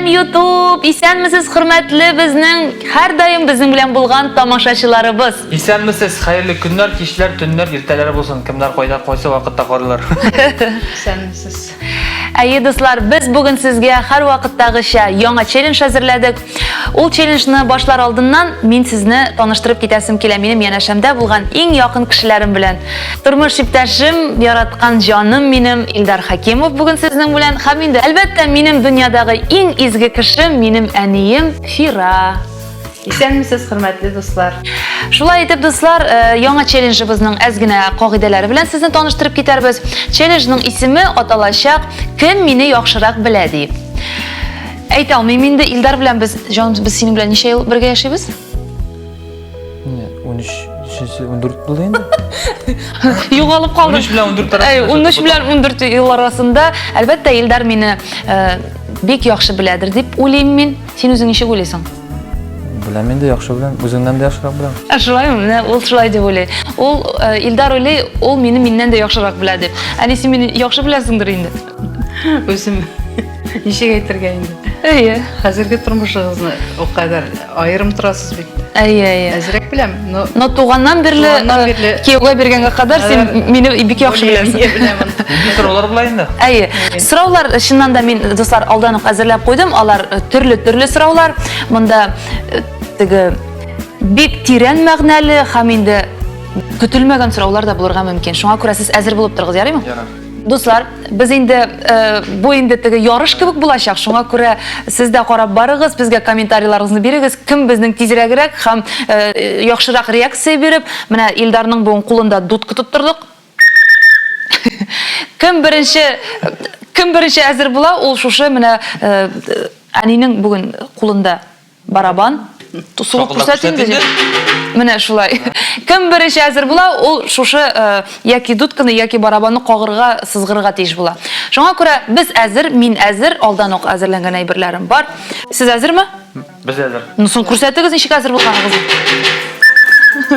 Сәлам, YouTube! Исәнмесез, хөрмәтле безнең һәрдаим безнең белән булган тамашачыларыбыз. Исәнмесез, хәерле көннәр, кичләр, төннәр, иртәләр булсын. Кемнәр кайда, кайсы вакытта карыйлар. Исәнмесез. Әйе, дуслар, без бүген сезгә һәрвакыттагыча яңа челлендж әзерләдек. Ул челленджны башлар алдыннан мин сезне таныштырып китәсем килә минем янәшәмдә булган иң якын кешеләрем белән. Тормыш иптәшем, яраткан җаным минем Илдар Хәкимов бүген сезнең белән һәм инде, әлбәттә, минем дөньядагы иң изге кешем, минем әнием Фира. Исәнмесез, хөрмәтле дуслар. Шулай итеп, дуслар, э, яңа челленджыбызның әз генә кагыйдәләре белән сезне таныштырып китәрбез. Челленджның исеме аталачак Кем мине яхшырак белә дип. Әйтә алмыйм инде, Илдар белән без, җаным, без синең белән ничә ел бергә яшибез? Не, 13, ничәнче, 14 булды инде. Югалып калдым. 13 белән 14 арасында. Әй, 13 белән 14 ел арасында, әлбәттә, Илдар мине э, бик яхшы беләдер дип уйлыйм мин. Син үзең ничек уйлыйсың? Беләм инде, яхшы беләм. Үзеңнән дә яхшырак беләм. Ә шулаймы? Менә ул шулай дип уйлый. Ул э, Илдар уйлый, ул мине миннән дә яхшырак белә дип. Әни, син мине яхшы беләсеңдер инде. Үзем ничек әйтергә инде? Әйе. Хәзерге тормышыгызны ул кадәр аерым торасыз бит. Әйе, әйе. Әзрәк беләм, но Но туганнан бирле, Туганнан э, бирле кияүгә биргәнгә кадәр син мине бик яхшы беләсең. Беләм. Нинди сораулар була инде? Әйе. Сораулар чыннан да мин, дуслар, алдан ук әзерләп куйдым. Алар э, төрле-төрле сораулар. Монда э, теге бик тирән мәгънәле һәм инде көтелмәгән сораулар да булырга мөмкин. Шуңа күрә сез әзер булып торыгыз, ярыймы? Ярар. Дуслар, без инде э, бу инде теге ярыш кебек булачак. Шуңа күрә сез дә карап барыгыз, безгә комментарийларыгызны бирегез. Кем безнең тизрәгрәк һәм э, яхшырак реакция биреп, менә Илдарның бүген кулында дудка тоттырдык. Кем беренче кем беренче әзер була, ул шушы менә э, әнинең бүген кулында барабан. Сугып Шакылдап күрсәт инде. күрсәт Менә шулай. Кем беренче әзер була, ул шушы э, яки дудканы, яки барабанны кагырга, сызгырырга тиеш була. Шуңа күрә без әзер, мин әзер, алдан ук әзерләнгән әйберләрем бар. Сез әзерме? Без әзер. Ну, соң күрсәтегез, ничек әзер булганыгызны.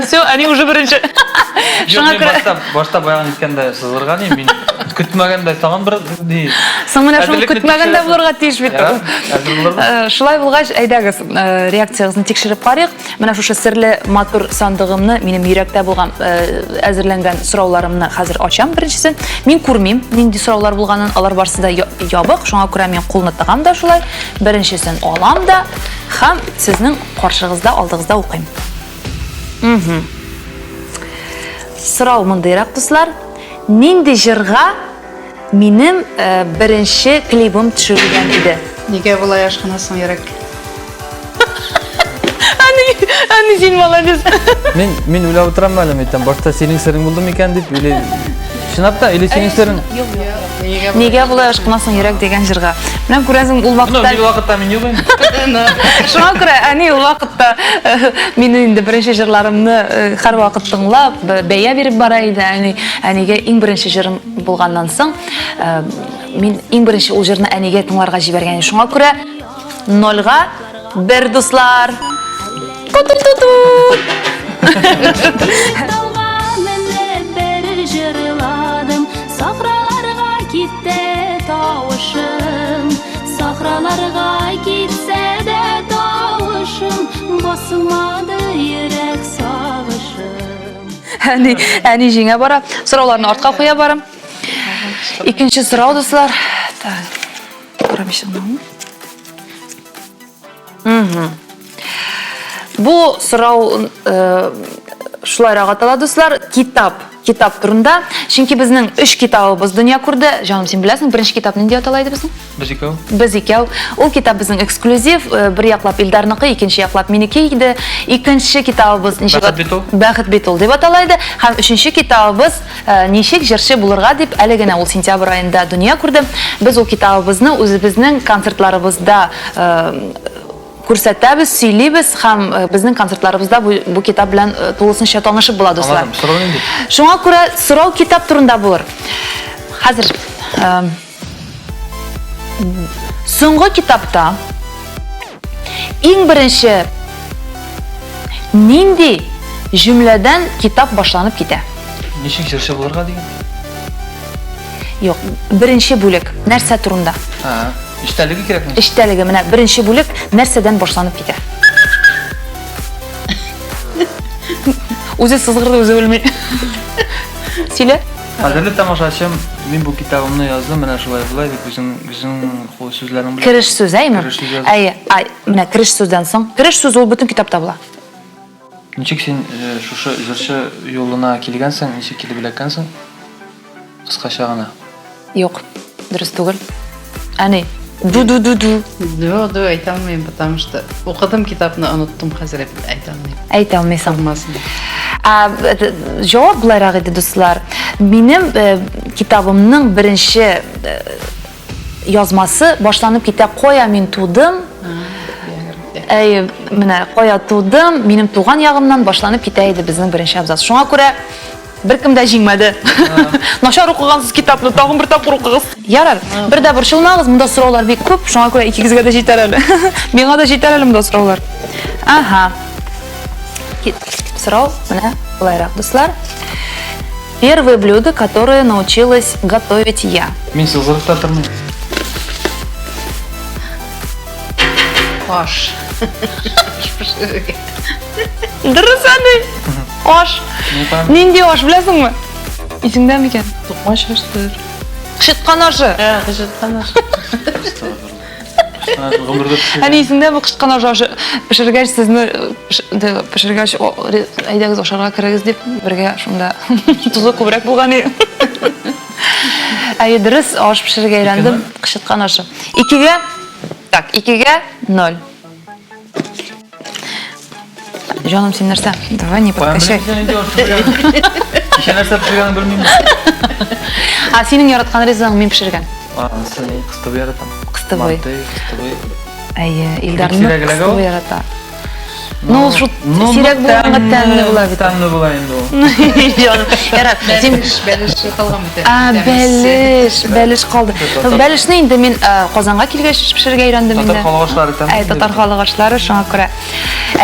Все, әни уже беренче. Юк, Шуңа мин күрә башта, башта баягы ниткәндә сызгырган идем, мин көтмәгәндә тагын бер ни. Соң менә шул Әзерлекне көтмәгәндә тикшерәсең. булырга тиеш бит. Ярар, әзер булырбыз. Э, Шулай булгач, әйдәгез, э, реакциягызны тикшереп карыйк. Менә шушы серле матур сандыгымны, минем йөрәктә булган э, әзерләнгән сорауларымны хәзер ачам беренчесен. Мин күрмим, нинди сораулар булганын, алар барысы да ябык, шуңа күрә мин кулны тыгам да шулай. Беренчесен алам да һәм сезнең каршыгызда, алдыгызда укыйм. Угу. Сорау мондыйрак, дуслар. Нинди җырга минем э, беренче клибым төшерелгән иде? Нигә болай ашкынасың, йөрәк? Әни, әни син молодец. Мин мин уйлап утырам әле, әйтәм, башта синең серең булды микән дип, или чынлап та, или синең серең. Юк, юк. Нигә болай ашкынасың йөрәк дигән җырга. Менә күрәсең, ул Ну, вакытта мин вакытта мин юк инде. Шуңа күрә әни ул вакытта э, мине инде беренче җырларымны э, һәрвакыт тыңлап, бәя биреп бара иде. Әни, әнигә иң беренче җырым булганнан соң, э, мин иң беренче ул җырны әнигә тыңларга җибәргән идем. Шуңа күрә нольга бер, дуслар. Ту-ту-ту-ту! Тауга менеп бер җырладым, сахраларга китте тавышым. Сахраларга китсә дә тавышым, басылмады йөрәк сагышым. Әни, әни җиңә бара. Сорауларны артка куя барам. Икенче сорау, дуслар. Так. Карамыйча гына. Бу сорау э, шулайрак атала, дуслар, китап. Китап турында. Чөнки безнең өч китабыбыз дөнья күрде. Җаным, син беләсең, беренче китап нинди атала иде безнең? Без икәү. Без икәү. Ул китап безнең эксклюзив, э, бер яклап Илдарныкы, икенче яклап минеке иде. Икенче китабыбыз ничек Бәхет бит ул. Бәхет бит ул дип атала иде. Һәм өченче китабыбыз Э, ничек җырчы булырга дип әле генә ул сентябрь аенда дөнья күрде. Без ул китабыбызны үзебезнең концертларыбызда э, күрсәтәбез, сөйлибез һәм э, безнең концертларыбызда бу, бу китап белән тулысынча танышып була, дуслар. Аңладым. Сорау нинди? Шуңа күрә сорау китап турында булыр. Хәзер соңгы китапта иң беренче нинди җөмләдән китап башланып китә? Ничек җырчы булырга дигән? Юк, беренче бүлек нәрсә турында? Ха. Эчтәлеге кирәкме? Эчтәлеге менә беренче бүлек нәрсәдән башланып китә? Үзе сызгырды, үзе белми. Сөйлә. Кадерле тамашачым, мин бу китабымны яздым, менә шулай болай дип үзең үзең сүзләрең белән. Кереш сүз, әйме? Кереш сүз яздым. Әйе, ай, менә кереш сүздән соң. Кереш сүз ул бөтен китапта була. Ничек син э, шушы җырчы юлына килгәнсең, ничек килеп эләккәнсең? Кыскача гына. Юк, дөрес түгел. Әни, ду-ду-ду-ду. Ду, ду әйтә алмыйм, потому что укыдым китапны, оныттым хәзер әйтә алмыйм. Әйтә алмыйсың. Алмасын. А, җавап былайрак иде, дуслар. Минем э, китабымның беренче э, язмасы башланып китә кая мин тудым. Әй, менә кая тудым, минем туган ягымнан башланып китә иде безнең беренче абзац. Шуңа күрә Беркем дә җиңмәде. Начар укыгансыз китапны, тагын бер тапкыр укыгыз. Ярар, бер дә борчылмагыз, монда сораулар бик күп, шуңа күрә икегезгә дә җитәр әле. Миңа да җитәр әле монда сораулар. Ага. Сорау менә болайрак, дуслар. Первое блюдо, которое научилась готовить я. Мин сызгырып та тормыйм. Аш. Аш пешерергә. Дөрес, әни. Аш. Нинди аш беләсеңме? Исеңдә микән? Токмач аштыр. Кычыткан ашы. Ә, кычыткан ашы. Әни исеңдәме кычыткан ашы ашы пешергәч сезне пешергәч әйдәгез ашарга керегез дип бергә шунда тозы күбрәк булган иде. Әйе, дөрес, аш пешерергә өйрәндем. Кычыткан ашы. Икегә, так, икегә ноль. Җаным, син нәрсә? Давай не подкачай. Кичә нәрсә пешергәнен белмим. А синең яраткан ризыгың мин пешергән. Анысы мин кыстыбый яратам. Кыстыбый. Манты, кыстыбый. Әйе, Илдар нык кыстыбый ярата. Ну, шул сирәк булганга тәмле була бит. Тәмле була инде ул. Җаным, ярар. Син бәлеш, бәлеш калган бит. А, бәлеш, бәлеш калды. Бәлешне инде мин Казанга килгәч пешерергә өйрәндем инде. Татар халык ашлары тәмле. Әй, татар халык ашлары шуңа күрә.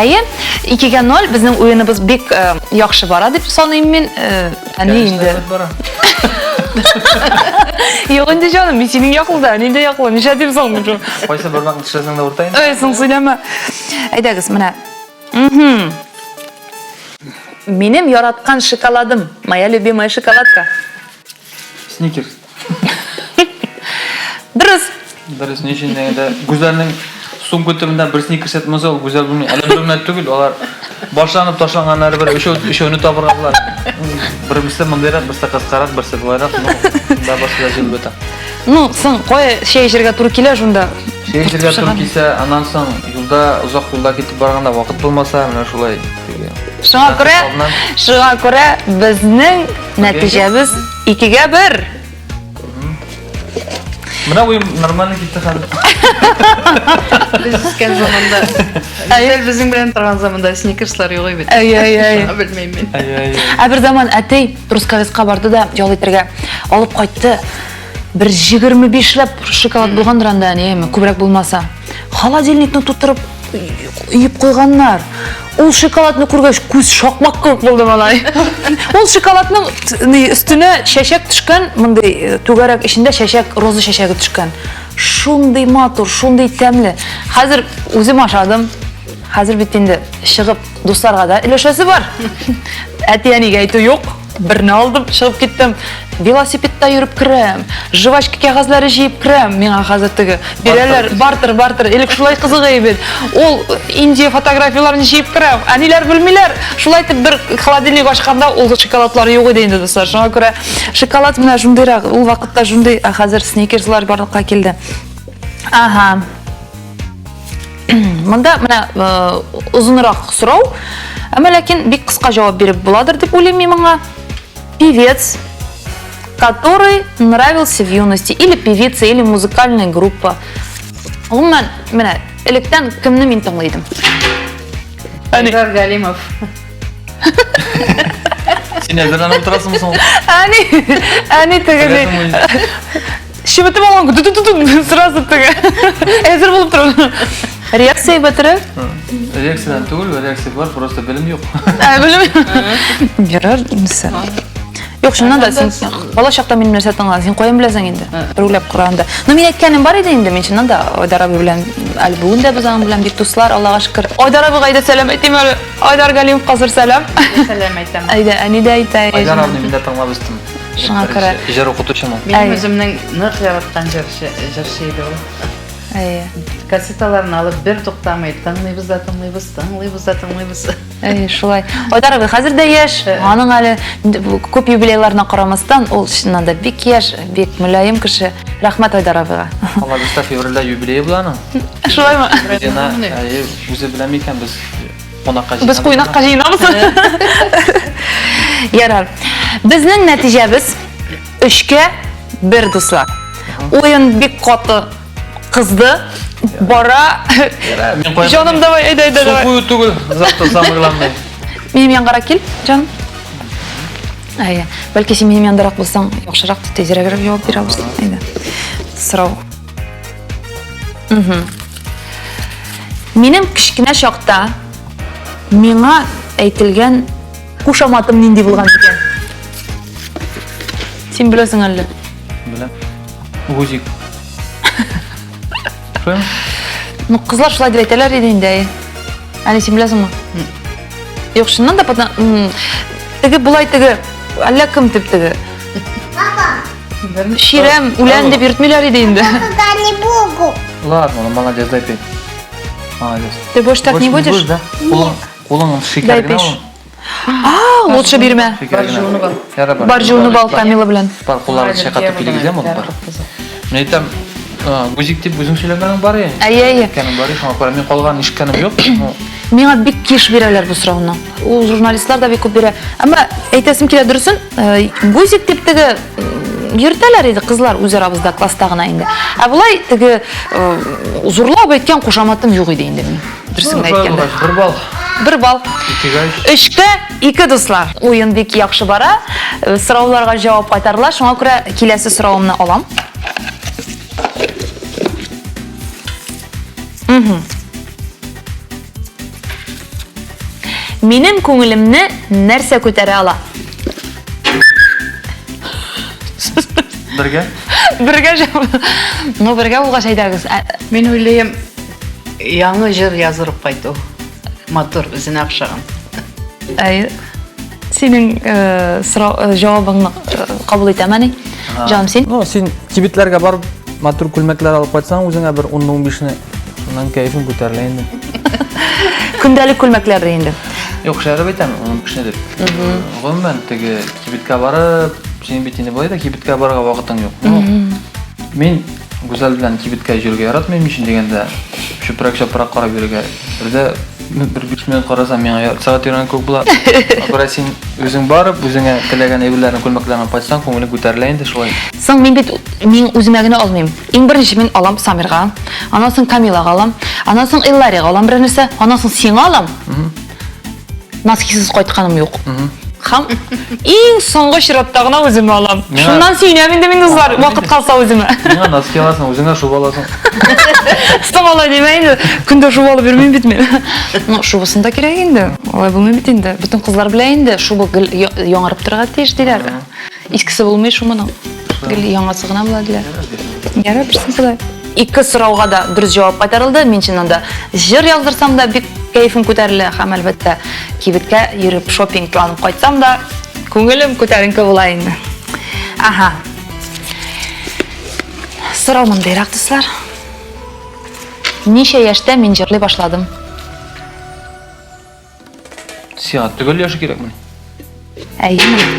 Әйе, 2-гә 0 безнең уеныбыз бик яхшы бара дип саныйм мин. Әни инде. Юк инде җаным, мин синең яклы да, әни дә яклы. Нишләтим соң мин? Кайсы бармакны тешләсәң дә урта инде. Ой, соң сөйләмә. Әйдәгез, менә. Мхм. Минем яраткан шоколадым, моя любимая шоколадка. Сникерс. Дөрес. Дөрес, ни өчен дигәндә, Гүзәлнең сумка төбендә бер сникерс ятмаса, ул Гүзәл булмый. Әле бер генә түгел, алар башланып ташланганнары бер өчәү, өчәүне табырга була. Берсе мондыйрак, берсе кыскарак, берсе болайрак, ну, да барсы да җыелып ята. Ну, соң, кая чәй эчәргә туры килә шунда? Чәй эчәргә туры килсә, аннан соң юлда, озак юлда китеп барганда вакыт булмаса, менә шулай. Шуңа күрә, шуңа күрә безнең нәтиҗәбез 2-гә 1. Менә уен нормально китте хәзер. Без үскән заманда, Гүзәл безнең белән торган заманда сникерслар юк иде бит. Әй, әй, әй. Шуңа белмим мин. Әй, әй, әй. Ә бер заман әтей Трускавецка барды да ял итәргә алып кайтты. Бер 25 ләп шоколад булгандыр анда, әниеме, күбрәк булмаса. Холодильникны тутырып өеп куйганнар. Ул шоколадны күргәч, күз шакмак кебек булды малай. Ул шоколадның өстенә чәчәк төшкән, мондый э, түгәрәк эчендә чәчәк, роза чәчәге төшкән. Шундый матур, шундый тәмле. Хәзер үзем ашадым. Хәзер бит инде чыгып дусларга да өләшәсе бар. Әти-әнигә әйтү юк. Берне алдым, чыгып киттем. Велосипедта йөреп керәм, жвачка кәгазьләре җыеп керәм. Миңа хәзер теге бирәләр, бартер, бартер. Элек шулай кызык иде бит. Ул Индия фотографияләрен җыеп керәм. Әниләр белмиләр. Шулай итеп бер холодильник ачканда ул шоколадлар юк иде инде, дуслар. Шуңа күрә шоколад менә шундыйрак, ул вакытта шундый, ә хәзер сникерслар барлыкка килде. Ага. Монда менә э, озынрак сорау, әмма ләкин бик кыска җавап биреп буладыр дип уйлыйм мин моңа. Певец, который нравился в юности, или певица, или музыкальная группа. Гомумән, менә электән кемне мин тыңлый идем? Айдар Галимов. Син әзерләнеп утырасыңмы соң? Әни, әни теге Чеметеп алган, ту-ту-ту-ту, сразу теге. Әзер булып тора. Реакция бетерә. Реакциядән түгел, реакция бар, просто белем юк. Ә, белем. Ярар, нәрсә. Юк, чыннан да син бала чакта минем нәрсә тыңладың? Син каян беләсең инде? Бер уйлап караганда. Ну, мин әйткәнем бар иде инде, мин чыннан да Айдар абый белән әле бүген дә без аның белән бик дуслар, Аллага шөкер. Айдар абыйга әйдә сәлам әйтим әле. Айдар Галимовка зур сәлам. Сәлам әйтәм. Әйдә, әни дә әйтә. Айдар абыйны мин дә тыңлап үстем. Шуңа күрә. Җыр укытучым ул. Минем үземнең нык яраткан җырчы, җырчы иде ул. Әйе. Кассеталарын алып бер туктамый тыңлыйбыз да тыңлыйбыз, тыңлыйбыз да тыңлыйбыз. Әйе, шулай. Айдар абый хәзер дә яшь, аның әле күп юбилейларына карамастан, ул чыннан да бик яшь, бик мөлаем кеше. Рәхмәт Айдар абыйга. Алла бирсә, февральдә юбилее була аның. Шулаймы? Җыена, әйе, үзе белә микән, без кунакка Без кунакка җыенабыз. Ярар. Безнең нәтиҗәбез өчкә бер, дуслар. Уен бик каты кызды. Бара. Җаным, давай, әйдә, әйдә, давай. Су кую түгел, завтра самый главный. Минем янгарак кил, җаным. Әйе. Бәлки син минем яндарак булсаң, яхшырак, тизрәгрәк җавап бирә алырсың. Әйдә. Сорау. Угу. Минем кечкенә чакта миңа әйтелгән кушаматым нинди булган икән? Син беләсең әллә? Беләм. Гузик. Шулаймы? Ну, кызлар шулай дип әйтәләр иде инде, әйе. Әни, син беләсеңме? Юк, чыннан да потом, теге болай теге, әллә кем дип теге. Папа. Чирәм, үлән дип йөртмиләр иде инде. Туда не буду. Ладно, ну молодец, дай петь. Молодец. Ты больше так не будешь? да? Кулың, кулың шикәр Дай генә пеш. ул. А, лучше бирмә. Шикәр генә. Бар жуынып ал. Ярар, бар. Бар жуынып ал Камила белән. Бар кулларын чайкатып килегез, яме бар. Мин әйтәм, гузик дип үзең сөйләгәнең бар я. Әйе, әйе. Әйткәнең бар, шуңа күрә мин калган ишеткәнем юк. Ну, Миңа бик еш бирәләр бу сорауны. Ул журналистлар да бик күп бирә. Әмма әйтәсем килә дөресен, гузик дип теге йөртәләр иде кызлар үз арабызда класста гына инде. Ә болай теге зурлап әйткән кушаматым юк иде инде минем. Дөресен генә әйткәндә. Бер балл. Бер балл. Икегә өч. Өчкә ике, дуслар. Уен бик яхшы бара. Э, сорауларга җавап кайтарыла. Шуңа күрә киләсе соравымны алам. Мгм. Минем күңелемне нәрсә күтәрә ала? Бергә? Бергә җавап. Ну, бергә булгач әйдәгез. Ә, Мин уйлыйм, яңа җыр яздырып кайту. Матур, үзенә охшаган. Әй, синең э, сорау э, җавабыңны э, кабул итәм, әни. Җаным син. Ну, син кибетләргә барып матур күлмәкләр алып кайтсаң, үзеңә бер 10-15-не, шуннан кәефең күтәрелә инде. Көндәлек күлмәкләр инде. Юк, шәреп әйтәм, 15-не дип. Гомумән, теге кибеткә барып, син бит инде болай да кибеткә барырга вакытың юк. Ну, мин Гүзәл белән кибеткә йөрергә яратмыйм, өчен дигәндә, чүпрәк-чапрак карап йөрергә. Бердә бер 5 минут карасам, миңа ярты сәгать йөргән күк була. Күрә син үзең барып, үзеңә теләгән әйберләрне, күлмәкләрне алып кайтсаң, күңелең күтәрелә инде шулай. Соң мин бит мин үземә генә алмыйм. Иң беренче мин алам Самирга, аннан соң Камилага алам, аннан соң Элларига алам берәр нәрсә, аннан соң сиңа алам. Носкисыз кайтканым юк. Һәм иң соңгы чиратта гына үземә алам. Миңа- Шуннан сөенәм инде мин, дуслар, вакыт калса үземә. Миңа носки аласың, үзеңә шуба аласың. Соң алай димә инде. Көндә шуба алып йөрмим бит мин. Ну, шубасын да кирәк инде. Алай булмый бит инде. Бөтен кызлар белә инде, шуба гел яңарып торырга тиеш диләр. Искесе булмый шумының. Гел яңасы гына була диләр. Ярар, берсен шулай. Ике сорауга да дөрес җавап кайтарылды. Мин чыннан да җыр яздырсам да бик кәефем күтәрелә һәм әлбәттә кибеткә йөреп шопингланып кайтсам да күңелем күтәренке була инде. Ага. Сорау мондыйрак, дуслар. Ничә яшьтә мин җырлый башладым? Сиңа төгәл яше кирәкмени? Әйеме?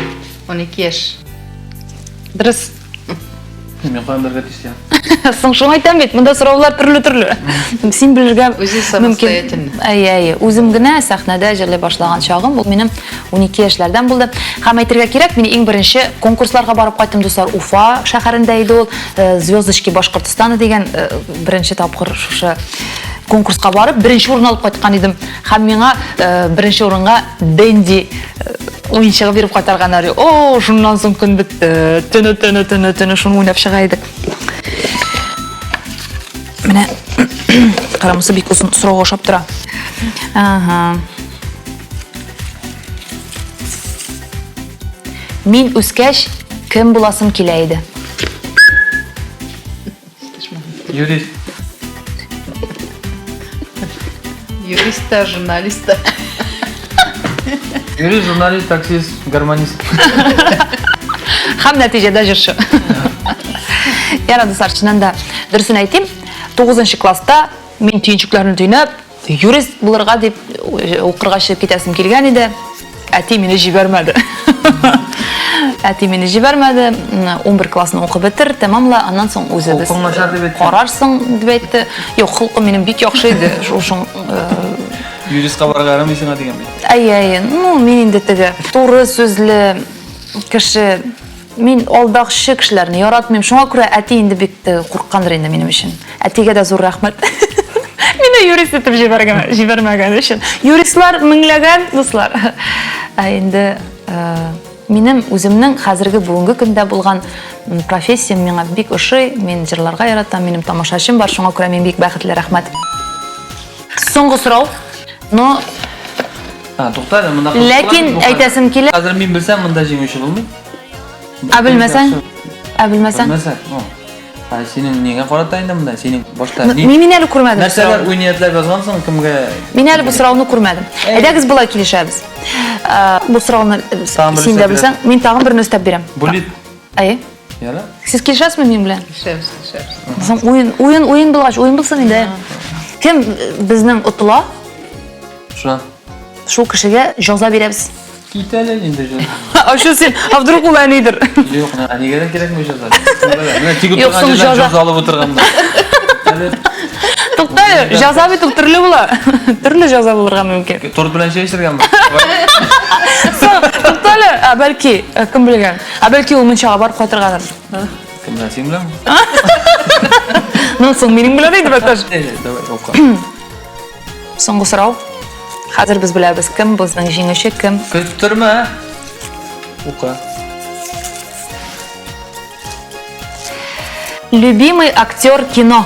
12 яшь. Дөрес. Мин каян белергә тиеш сиңа? Соң шуны әйтәм бит, монда сораулар төрле-төрле. Син белергә Үзе мөмкин. самостоятельно. Әйе, әйе. Үзем генә сәхнәдә җырлый башлаган чагым, ул минем 12 яшьләрдән булды. Һәм әйтергә кирәк, мин иң беренче конкурсларга барып кайттым, дуслар. Уфа шәһәрендә иде ул, э, Звездочки Башкортостана дигән э, беренче тапкыр шушы конкурска барып, беренче урын алып кайткан идем. Һәм миңа э, беренче урынга Дэнди э, уенчыгы биреп кайтарганнар. О, шуннан соң көн бетте. Төне, төне, төне, төне шуны уйнап чыга идек. Менә карамысы бик озын сорауга ошап тора. Ага. Мин үскәч, кем буласым килә иде? Юрист. Юрист та, журналист та. Юрист, журналист, таксист, гармонист. Һәм нәтиҗәдә җырчы. Яра, дуслар, чыннан да дөресен әйтим, 9 класста мин төенчекләрне төйнәп, юрист булырга дип укырга чыгып китәсем килгән иде. Әти мине җибәрмәде. Әти мине җибәрмәде. 11 классны укып бетер, тәмамла, аннан соң үзебез Холкың начар дип әйтте. Карарсың дип әйтте. Юк, холкым минем бик яхшы иде. Шушың Юристка барырга ярамый сиңа дигән бит. Әйе, әйе. Ну, мин инде теге туры сүзле кеше. Мин алдакчы кешеләрне яратмыйм. Шуңа күрә әти инде бик тә курыккандыр инде минем өчен. Әтигә дә зур рәхмәт. Мине юрист итеп җибәргән, җибәрмәгән өчен. Юристлар меңләгән, дуслар. Ә инде э, минем үземнең хәзерге бүгенге көндә булган профессиям миңа бик ошый. Мин җырларга яратам, минем тамашачым бар, шуңа күрә мин бик бәхетле, рәхмәт. Соңгы сорау. Но А, тукта әле, монда Ләкин әйтәсем килә. Хәзер мин белсәм, монда җиңүче булмый. Ә белмәсәң? Ә белмәсәң? Белмәсәң, ну. Ә синең нигә карата инде монда? Синең башта ни? Мин әле күрмәдем. Нәрсәләр уй ниятләп язгансың, кемгә? Мин әле бу сорауны күрмәдем. Әйдәгез болай килешәбез. Бу сорауны син дә белсәң, мин тагын берне өстәп бирәм. Булит. Әйе. Яра. Сез килешәсезме минем белән? Килешәбез, килешәбез. Соң уен, уен, уен булгач, уен булсын инде. Кем безнең отыла? Шуннан. Шул кешегә җаза бирәбез. Кит әле инде җаза. А что син? А вдруг ул әнидер? Юк, әнигә дә кирәкми җаза. Менә тик Юк, утырган соң җирдән җаза. җаза алып утырганда. Әле Тукта әле, җаза бит ул төрле була. Төрле җаза булырга мөмкин. торт белән чәй эчергән бу. Соң, тукта әле, ә бәлки, э, кем белгән? Ә бәлки ул мунчага барып кайтыргадыр. Кем белән, син беләнме? Ну, соң минем белән инде, Бәтәш. Әйдә, давай, укы. Соңгы сорау. Хәзер без беләбез, кем безнең җиңүче, кем. Көттермә. Укы. Любимый актер кино.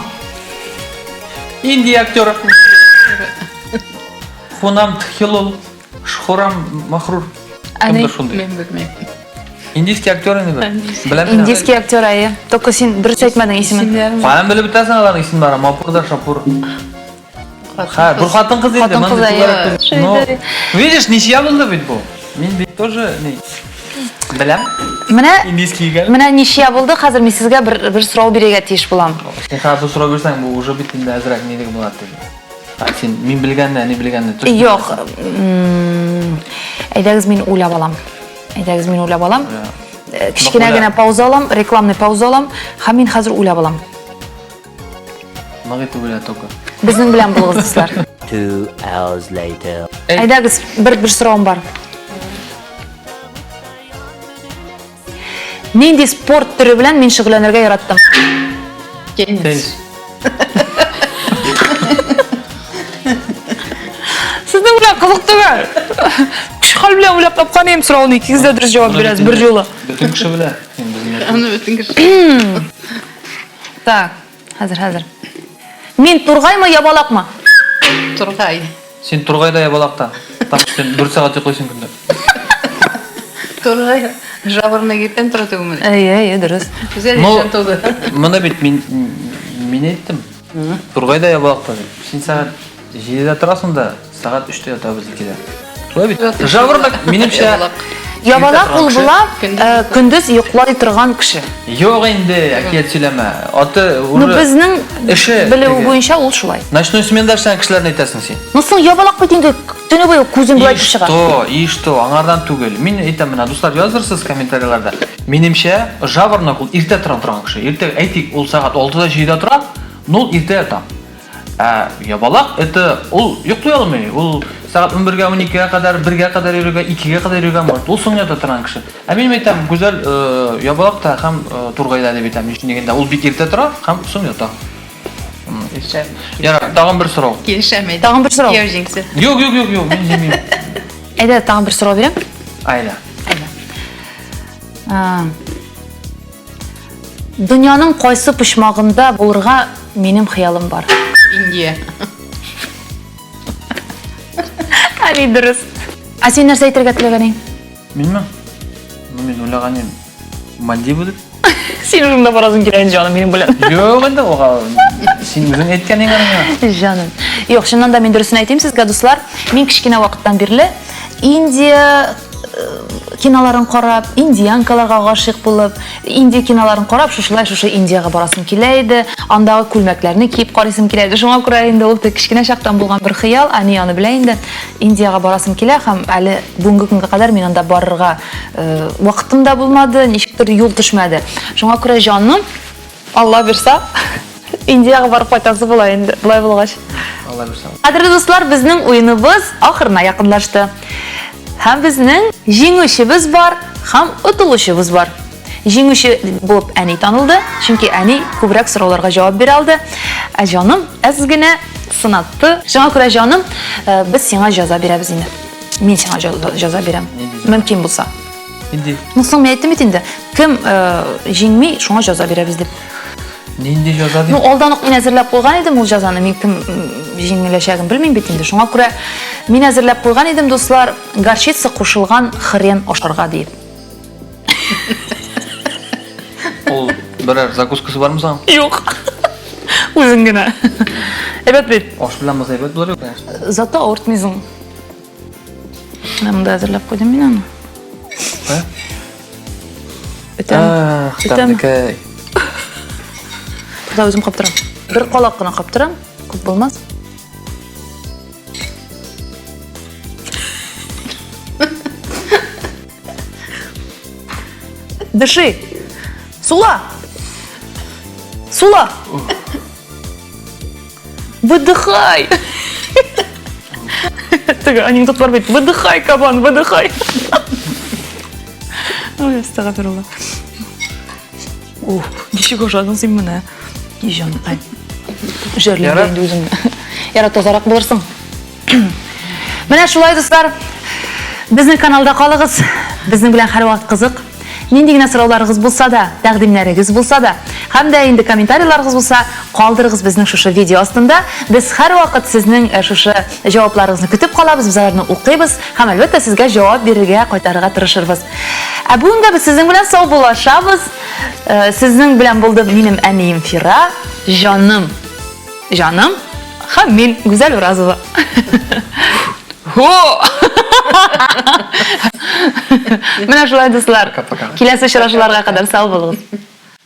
Индия актеры. Хунам Тхилол, Шхорам Махрур. Әни. Кемдер шундый. Мин белмим. Индийский актер инде бер. Беләм. Индийский актер, әйе. Только син дөрес әйтмәдең исемен. Исемнәрен Каян белеп бетәсең аларның исемнәрен? Мапур да Шапур. Ха, бер хатын кыз инде. Хатын-кыз, мондый әйе. түгәрәк түгел. Но, видишь, ничья булды бит бу. Мин бит тоже ни. Беләм. Менә Индийский икән. менә ничья булды. Хәзер мин сезгә бер бер сорау бирергә тиеш булам. Син хәзер бу сорау бирсәң, бу уже бит инде әзрәк нидек була дип. А син мин белгәнне, әни белгәнне точно. Юк. Әйдәгез мин уйлап алам. Әйдәгез мин уйлап алам. Э, Кечкенә уйла. генә пауза алам, рекламный пауза алам һәм мин хәзер уйлап алам. Нык итеп уйла только. Безнең белән булыгыз, дуслар. 2 hours later. Әйдәгез, бер бер соравым бар. Нинди спорт төре белән мин шөгыльләнергә яраттым? Теннис. Теннис. Сезнең белән кызык түгел. Көч-хәл белән уйлап тапкан идем сорауны, икегез дә дөрес җавап бирәсез бер юлы. Бөтен кеше белә. Инде безнең. Аны бөтен кеше. Так, хәзер, хәзер. Мин тургаймы, ябалакмы? Тургай. Син тургай да ябалак та. Там син бер сәгать йоклыйсың көндә. Тургай жабырны иртән тора түгелме? Әйе, әйе, дөрес. Гүзәл Но иртән туды. моны бит мин мин әйттем. Тургай да ябалак та дип. Син сәгать 7-дә торасың да, сәгать 3-тә ятабыз икедә. Шулай бит? Жаворонок, минемчә, Ябалак. Ябалак ул була, Көндез э, көндез йоклый торган кеше. Юк инде, әкият сөйләмә. Аты Ну, уже безнең эше белү теге. буенча ул шулай. Ночной сменда эшләгән кешеләрне әйтәсең син. Ну, соң ябалак бит инде төне буе күзен болай И итеп чыга. что, и что, аңардан түгел. Мин әйтәм менә, дуслар, язырсыз комментарийларда. Минемчә, жаворонок ул иртә тора торган кеше. Иртә, әйтик, ул сәгать 6-да 7-дә тора, но ул иртә ята. Ә ябалак это ул йоклый алмый. Ул сәгать 11-гә, 12-гә кадәр, 1-гә кадәр йөрергә, 2-гә кадәр йөрергә может. Ул соң ята торган кеше. Ә мин әйтәм, Гүзәл э, ябалак та һәм э, тургай да дип әйтәм. Өчен дигәндә ул бик иртә тора һәм соң ята. Килешәм. Ярар, тагын бер сорау. Килешәм әйдә. Тагын бер сорау. Кияү җиңсен. Юк, юк, юк, юк, мин җиңмим. Әйдә, тагын бер сорау бирәм. Айда. Әйдә. А, Дөньяның кайсы почмагында булырга минем хыялым бар? Индия. Әни дөрес. Ә син нәрсә әйтергә теләгән идең? Минме? Ну, мин уйлаган идем, Мальдивы дип. Син шунда барасың килә инде, җаным, минем белән. Юк инде, уга син үзең әйткән идең аны. Җаным. Юк, чыннан да мин дөресен әйтим сезгә, дуслар. Мин кечкенә вакыттан бирле Индия э, киноларын карап, индиянкаларга гашыйк булып, Индия киноларын карап, шушылай шушы Индиягә барасым килә иде. Андагы күлмәкләрне киеп карыйсым килә иде. Шуңа күрә инде ул кечкенә чактан булган бер хыял, әни аны белә инде. Индиягә барасым килә һәм әле бүгенге көнгә кадәр мин анда барырга э, вакытым да булмады, ничектер юл төшмәде. Шуңа күрә җаным, Алла бирса, Индиягә барып кайтасы була инде, болай булгач. Алла бирса. Кадерле дуслар, безнең уеныбыз ахырына якынлашты. Һәм безнең җиңүчебез бар, һәм отылучыбыз бар. Җиңүче булып әни танылды, чөнки әни күбрәк сорауларга җавап бирә алды. Ә җаным әз генә сынатты. Шуңа күрә җаным, э, без сиңа җәза бирәбез инде. Мин сиңа җәза бирәм. Мөмкин булса. Нинди? Ну, соң мин әйттем бит инде. Кем э, җиңми, шуңа җәза бирәбез дип. Нинди җәза дип? Ну, алдан ук мин әзерләп куйган идем ул җәзаны. Мин кем җиңеләчәген белмим бит инде. Шуңа күрә мин әзерләп куйган идем, дуслар, горчица кушылган хрен ашарга диеп. Ул берәр закускасы бармы соң? Юк. Үзең генә. Әйбәт бит. Аш белән булса әйбәт булыр, конечно. Зато авыртмыйсың. Менә монда әзерләп куйдым мин аны. Ә? Бетәме? Ах, Бетәме? тәмлекәй. Тукта үзем каптырам. Бер калак кына каптырам, күп булмас. Дыши. Сула. Сула. Выдыхай. Теге анекдот бар бит. Выдыхай, кабан, выдыхай. Ой, астагфирулла. Ух, ничек ашадың син моны? И җанкай. Җәрлим инде үзеңне. Ярар, тазарак булырсың. Менә шулай, дуслар. Безнең каналда калыгыз. Безнең белән һәрвакыт кызык. Нинди генә сорауларыгыз булса да, тәкъдимнәрегез булса да, һәм дә инде комментарийларыгыз булса, калдырыгыз безнең шушы видео астында. Без һәрвакыт сезнең э, шушы җавапларыгызны көтеп калабыз, без аларны укыйбыз һәм әлбәттә сезгә җавап бирергә, кайтарырга тырышырбыз. Ә бүгенгә без сезнең белән саубуллашабыз. Э, сезнең белән булды минем әнием Фира, җаным Җаным һәм мин, Гүзәл Уразова. Хо! Менә шулай, дуслар. Пока-пока. Киләсе очрашуларга кадәр сау булыгыз.